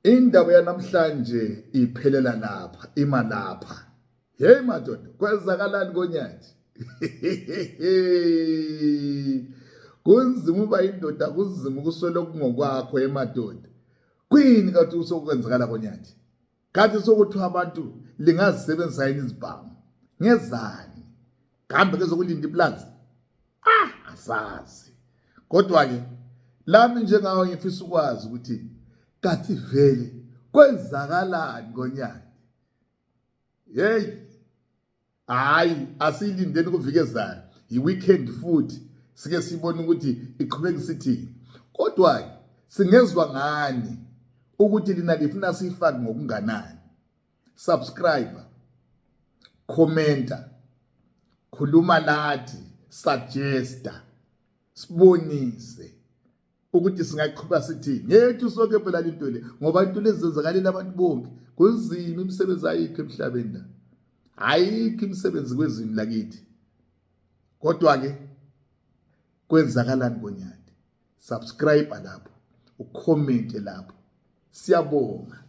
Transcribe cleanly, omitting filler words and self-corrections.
Indaba yanamhlanje iphelela lapha, ima lapha. Hey madoda, kwenzakalani koNyathi? Kunzima uba indoda, kunzima ukuswela okungokwakho emadoda. Kwini kathi usokwenzakala koNyathi? Kanti sokuthiwa abantu lingazisebenzisa yini izibhamu? Ngezani? Kambe ke zokulinda iplazi? Asazi. Kodwa-ke lami njengawe ngifisa ukwazi ukuthi kathi vele kwenzakalani koNyathi? Hey, hayi asiyilindeni kuvikezayo, i-weekend futhi sike sibone ukuthi iqhubeka isithini. Kodwa singezwa ngani ukuthi lina lifuna siyifake ngokunganani? Subscribe, commenta, khuluma nathi, suggesta, sibonise ukuthi singaqhubeka sithini. Yethu sonke phela into le, ngoba into lezi zenzakalile abantu bonke. Kunzima, imisebenzi ayikho emhlabeni la. Ayikho imisebenzi kwezini lakithi. Kodwa-ke kwenzakalani koNyathi? Subscribe lapho, ucommente lapho. Siyabonga.